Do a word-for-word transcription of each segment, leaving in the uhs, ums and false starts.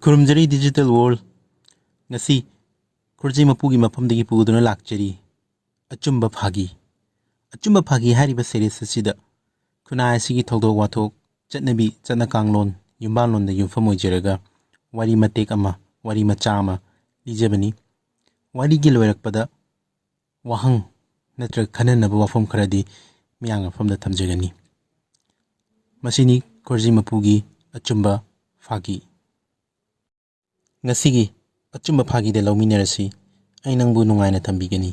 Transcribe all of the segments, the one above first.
ꯈꯨꯔꯨꯝꯖꯔꯤ Digital World꯫ ꯉꯁꯤ ꯈꯨꯔꯖꯤ ꯃꯄꯨꯒꯤ ꯃꯐꯝꯗꯒꯤ ꯄꯨꯗꯨꯅ ꯂꯥꯛꯆꯔꯤ ꯑꯆꯨꯝꯕ ꯐꯥꯒꯤ꯫ ꯑꯆꯨꯝꯕ ꯐꯥꯒꯤ ꯍꯥꯏꯔꯤꯕ series ꯑꯁꯤꯗ ꯈꯨꯟꯅꯥꯏ ꯑꯁꯤꯒꯤ ꯊꯧꯗꯣꯛ ꯋꯥꯊꯣꯛ, ꯆꯠꯅꯕꯤ, ꯆꯠꯅ ꯀꯥꯡꯂꯣꯟ, ꯌꯨꯝꯕꯥꯜꯂꯣꯟꯗ ꯌꯨꯝꯐꯝ ꯑꯣꯏꯖꯔꯒ ꯋꯥꯔꯤ ꯃꯇꯦꯛ ꯑꯃ, ꯋꯥꯔꯤ ꯃꯆꯥ ꯑꯃ ꯂꯤꯖꯕꯅꯤ꯫ ꯋꯥꯔꯤꯒꯤ ꯂꯣꯏꯔꯛꯄꯗ ꯋꯥꯍꯪ ꯅꯠꯇ꯭ꯔꯒ ꯈꯟꯅꯅꯕ ꯋꯥꯐꯝ ꯈꯔꯗꯤ ꯃꯤꯌꯥꯝꯒꯤ ꯃꯐꯝꯗ ꯊꯝꯖꯒꯅꯤ꯫ ꯃꯁꯤꯅꯤ ꯈꯨꯔꯖꯤ ꯃꯄꯨꯒꯤ ꯑꯆꯨꯝꯕ ꯐꯥꯒꯤ꯫ ꯉꯁꯤꯒꯤ ꯑꯆꯨꯝꯕ ꯐꯥꯒꯤꯗ ꯂꯧꯃꯤꯟꯅꯔꯁꯤ꯫ ꯑꯩ ꯅꯪꯕꯨ ꯅꯨꯡꯉꯥꯏꯅ ꯊꯝꯕꯤꯒꯅꯤ꯫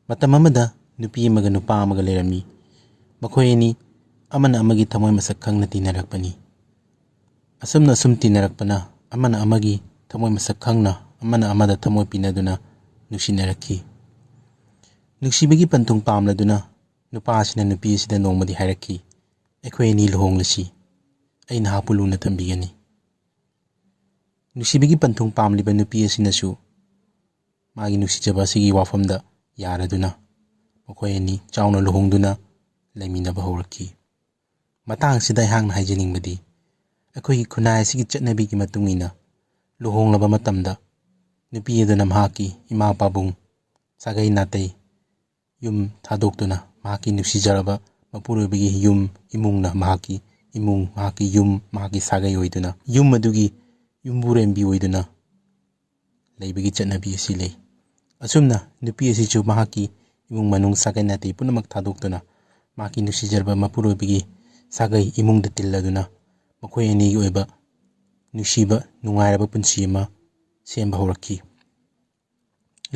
ꯃꯇꯝ ꯑꯃꯗ ꯅꯨꯄꯤ ꯑꯃꯒ ꯅꯨꯄꯥ ꯑꯃꯒ ꯂꯩꯔꯝꯃꯤ꯫ ꯃꯈꯣꯏ ꯑꯅꯤ ꯑꯃꯅ ꯑꯃꯒꯤ ꯊꯃꯣꯏ ꯃꯁꯛ ꯈꯪꯅ ꯇꯤꯟꯅꯔꯛꯄꯅꯤ꯫ ꯑꯁꯨꯝꯅ ꯑꯁꯨꯝ ꯇꯤꯟꯅꯔꯛꯄꯅ ꯑꯃꯅ ꯑꯃꯒꯤ ꯊꯃꯣꯏ ꯃꯁꯛ ꯈꯪꯅ, ꯑꯃꯅ ꯑꯃꯗ ꯊꯃꯣꯏ ꯄꯤꯅꯗꯨꯅ ꯅꯨꯡꯁꯤꯅꯔꯛꯈꯤ꯫ ꯅꯨꯡꯁꯤꯕꯒꯤ ꯄꯟꯊꯨꯡ ꯄꯥꯝꯂꯗꯨꯅ ꯅꯨꯄꯥ ꯑꯁꯤꯅ ꯅꯨꯄꯤ ꯑꯁꯤꯗ ꯅꯣꯡꯃꯗꯤ ꯍꯥꯏꯔꯛꯈꯤ, "ꯑꯩꯈꯣꯏ ꯑꯅꯤ ꯂꯨꯍꯣꯡꯂꯁꯤ꯫ ꯑꯩ ꯅꯍꯥꯛꯄꯨ ꯂꯨꯅ ꯊꯝꯕꯤꯒꯅꯤ꯫" ꯅꯨꯡꯁꯤꯕꯒꯤ ꯄꯟꯊꯨꯡ ꯄꯥꯝꯂꯤꯕ ꯅꯨꯄꯤ ꯑꯁꯤꯅꯁꯨ ꯃꯥꯒꯤ ꯅꯨꯡꯁꯤꯖꯕ ꯑꯁꯤꯒꯤ ꯋꯥꯐꯝꯗ ꯌꯥꯔꯗꯨꯅ ꯃꯈꯣꯏ ꯑꯅꯤ ꯆꯥꯎꯅ ꯂꯨꯍꯣꯡꯗꯨꯅ ꯂꯩꯃꯤꯟꯅꯕ ꯍꯧꯔꯛꯈꯤ꯫ ꯃꯇꯥꯡ ꯑꯁꯤꯗ ꯑꯩꯍꯥꯛꯅ ꯍꯥꯏꯖꯅꯤꯡꯕꯗꯤ, ꯑꯩꯈꯣꯏꯒꯤ ꯈꯨꯟꯅꯥꯏ ꯑꯁꯤꯒꯤ ꯆꯠꯅꯕꯤꯒꯤ ꯃꯇꯨꯡ ꯏꯟꯅ ꯂꯨꯍꯣꯡꯂꯕ ꯃꯇꯝꯗ ꯅꯨꯄꯤ ꯑꯗꯨꯅ ꯃꯍꯥꯛꯀꯤ ꯏꯃꯥ ꯄꯥꯕꯨꯡ, ꯁꯥꯒꯩ ꯅꯥꯇꯩ, ꯌꯨꯝ ꯊꯥꯗꯣꯛꯇꯨꯅ ꯃꯍꯥꯛꯀꯤ ꯅꯨꯡꯁꯤꯖꯔꯕ ꯃꯄꯨꯔꯣꯏꯕꯒꯤ ꯌꯨꯝ, ꯏꯃꯨꯡꯅ ꯃꯍꯥꯛꯀꯤ ꯏꯃꯨꯡ, ꯃꯍꯥꯛꯀꯤ ꯌꯨꯝ, ꯃꯍꯥꯛꯀꯤ ꯁꯥꯒꯩ ꯑꯣꯏꯗꯨꯅ ꯌꯨꯝ ꯑꯗꯨꯒꯤ ꯌꯨꯝꯕꯨꯔꯦꯝꯕꯤ ꯑꯣꯏꯗꯨꯅ ꯂꯩꯕꯒꯤ ꯆꯠꯅꯕꯤ ꯑꯁꯤ ꯂꯩ꯫ ꯑꯁꯨꯝꯅ ꯅꯨꯄꯤ ꯑꯁꯤꯁꯨ ꯃꯍꯥꯛꯀꯤ ꯏꯃꯨꯡ ꯃꯅꯨꯡ, ꯁꯥꯒꯩ ꯅꯥꯇꯩ ꯄꯨꯝꯅꯃꯛ ꯊꯥꯗꯣꯛꯇꯨꯅ ꯃꯍꯥꯛꯀꯤ ꯅꯨꯡꯁꯤꯖꯔꯕ ꯃꯄꯨꯔꯣꯏꯕꯒꯤ ꯁꯥꯒꯩ ꯏꯃꯨꯡꯗ ꯇꯤꯜꯂꯗꯨꯅ ꯃꯈꯣꯏ ꯑꯅꯤꯒꯤ ꯑꯣꯏꯕ ꯅꯨꯡꯁꯤꯕ ꯅꯨꯡꯉꯥꯏꯔꯕ ꯄꯨꯟꯁꯤ ꯑꯃ ꯁꯦꯝꯕ ꯍꯧꯔꯛꯈꯤ꯫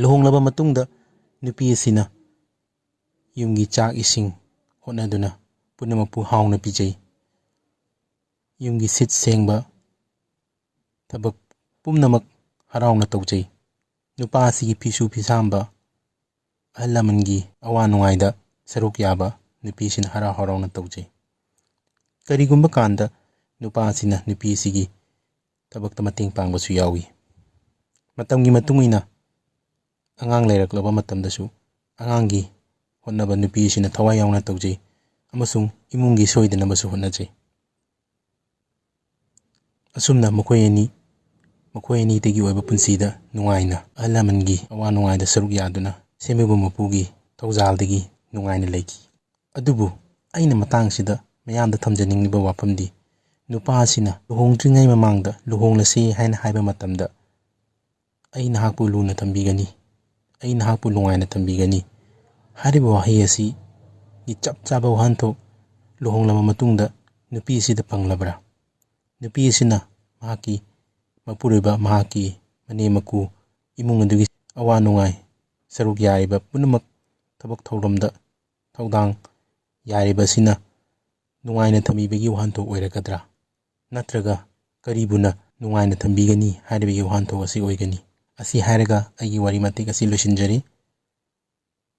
ꯂꯨꯍꯣꯡꯂꯕ ꯃꯇꯨꯡꯗ ꯅꯨꯄꯤ ꯑꯁꯤꯅ ꯌꯨꯝꯒꯤ ꯆꯥꯛ ꯏꯁꯤꯡ ꯍꯣꯠꯅꯗꯨꯅ ꯄꯨꯝꯅꯃꯛꯄꯨ ꯍꯥꯎꯅ ꯄꯤꯖꯩ꯫ ꯌꯨꯝꯒꯤ ꯁꯤꯠ ꯁꯦꯡꯕ ꯊꯕꯛ ꯄꯨꯝꯅꯃꯛ ꯍꯔꯥꯎꯅ ꯇꯧꯖꯩ꯫ ꯅꯨꯄꯥ ꯑꯁꯤꯒꯤ ꯐꯤꯁꯨ ꯐꯤꯁꯥꯝꯕ, ꯑꯍꯜ ꯂꯃꯟꯒꯤ ꯑꯋꯥ ꯅꯨꯡꯉꯥꯏꯗ ꯁꯔꯨꯛ ꯌꯥꯕ ꯅꯨꯄꯤꯁꯤꯅ ꯍꯔꯥꯎ ꯍꯔꯥꯎꯅ ꯇꯧꯖꯩ꯫ ꯀꯔꯤꯒꯨꯝꯕ ꯀꯥꯟꯗ ꯅꯨꯄꯥ ꯑꯁꯤꯅ ꯅꯨꯄꯤ ꯑꯁꯤꯒꯤ ꯊꯕꯛꯇ ꯃꯇꯦꯡ ꯄꯥꯡꯕꯁꯨ ꯌꯥꯎꯏ꯫ ꯃꯇꯝꯒꯤ ꯃꯇꯨꯡ ꯏꯟꯅ ꯑꯉꯥꯡ ꯂꯩꯔꯛꯂꯕ ꯃꯇꯝꯗꯁꯨ ꯑꯉꯥꯡꯒꯤ ꯍꯣꯠꯅꯕ ꯅꯨꯄꯤ ꯑꯁꯤꯅ ꯊꯋꯥꯏ ꯌꯥꯎꯅ ꯇꯧꯖꯩ ꯑꯃꯁꯨꯡ ꯏꯃꯨꯡꯒꯤ ꯁꯣꯏꯗꯅꯕꯁꯨ ꯍꯣꯠꯅꯖꯩ꯫ ꯑꯁꯨꯝꯅ ꯃꯈꯣꯏ ꯑꯅꯤ, ꯃꯈꯣꯏ ꯑꯅꯤꯗꯒꯤ ꯑꯣꯏꯕ ꯄꯨꯟꯁꯤꯗ ꯅꯨꯡꯉꯥꯏꯅ ꯑꯍꯜ ꯂꯃꯟꯒꯤ ꯑꯋꯥ ꯅꯨꯡꯉꯥꯏꯗ ꯁꯔꯨꯛ ꯌꯥꯗꯨꯅ ꯁꯦꯝꯕꯤꯕ ꯃꯄꯨꯒꯤ ꯊꯧꯖꯥꯜꯗꯒꯤ ꯅꯨꯡꯉꯥꯏꯅ ꯂꯩꯈꯤ꯫ ꯑꯗꯨꯕꯨ ꯑꯩꯅ ꯃꯇꯥꯡꯁꯤꯗ ꯃꯌꯥꯝꯗ ꯊꯝꯖꯅꯤꯡꯂꯤꯕ ꯋꯥꯐꯝꯗꯤ, ꯅꯨꯄꯥ ꯑꯁꯤꯅ ꯂꯨꯍꯣꯡꯗ꯭ꯔꯤꯉꯩ ꯃꯃꯥꯡꯗ ꯂꯨꯍꯣꯡꯂꯁꯤ ꯍꯥꯏꯅ ꯍꯥꯏꯕ ꯃꯇꯝꯗ, "ꯑꯩ ꯅꯍꯥꯛꯄꯨ ꯂꯨꯅ ꯊꯝꯕꯤꯒꯅꯤ, ꯑꯩ ꯅꯍꯥꯛꯄꯨ ꯅꯨꯡꯉꯥꯏꯅ ꯊꯝꯕꯤꯒꯅꯤ" ꯍꯥꯏꯔꯤꯕ ꯋꯥꯍꯩ ꯑꯁꯤꯒꯤ ꯆꯞ ꯆꯥꯕ ꯋꯥꯍꯟꯊꯣꯛ ꯂꯨꯍꯣꯡꯂꯕ ꯃꯇꯨꯡꯗ ꯅꯨꯄꯤ ꯑꯁꯤꯗ ꯐꯪꯂꯕ꯭ꯔꯥ? ꯅꯨꯄꯤ ꯑꯁꯤꯅ ꯃꯍꯥꯛꯀꯤ ꯃꯄꯨꯔꯣꯏꯕ, ꯃꯍꯥꯛꯀꯤ ꯃꯅꯦꯝ ꯃꯀꯨ, ꯏꯃꯨꯡ ꯑꯗꯨꯒꯤ ꯑꯋꯥ ꯅꯨꯡꯉꯥꯏ ꯁꯔꯨꯛ ꯌꯥꯔꯤꯕ ꯄꯨꯝꯅꯃꯛ, ꯊꯕꯛ ꯊꯧꯔꯝꯗ ꯊꯧꯗꯥꯡ ꯌꯥꯔꯤꯕ ꯑꯁꯤꯅ ꯅꯨꯡꯉꯥꯏꯅ ꯊꯝꯕꯤꯕꯒꯤ ꯋꯥꯍꯟꯊꯣꯛ ꯑꯣꯏꯔꯛꯀꯗ꯭ꯔꯥ? ꯅꯠꯇ꯭ꯔꯒ ꯀꯔꯤꯕꯨꯅ ꯅꯨꯡꯉꯥꯏꯅ ꯊꯝꯕꯤꯒꯅꯤ ꯍꯥꯏꯔꯤꯕꯒꯤ ꯋꯥꯍꯟꯊꯣꯛ ꯑꯁꯤ ꯑꯣꯏꯒꯅꯤ? ꯑꯁꯤ ꯍꯥꯏꯔꯒ ꯑꯩꯒꯤ ꯋꯥꯔꯤ ꯃꯇꯦꯛ ꯑꯁꯤ ꯂꯣꯏꯁꯤꯟꯖꯔꯤ꯫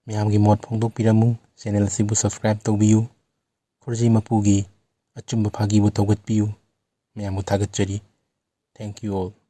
ꯃꯌꯥꯝꯒꯤ ꯃꯣꯠ ꯐꯣꯡꯗꯣꯛꯄꯤꯔꯝꯃꯨ, ꯆꯦꯅꯦꯜ ꯑꯁꯤꯕꯨ ꯁꯕꯁꯀ꯭ꯔꯥꯏꯕ ꯇꯧꯕꯤꯌꯨ, ꯈꯨꯔꯖꯤ ꯃꯄꯨꯒꯤ ꯑꯆꯨꯝꯕ ꯐꯥꯒꯤꯕꯨ ꯊꯧꯒꯠꯄꯤꯌꯨ꯫ ꯃꯌꯥꯝꯕꯨ ꯊꯥꯒꯠꯆꯔꯤ꯫ Thank you all.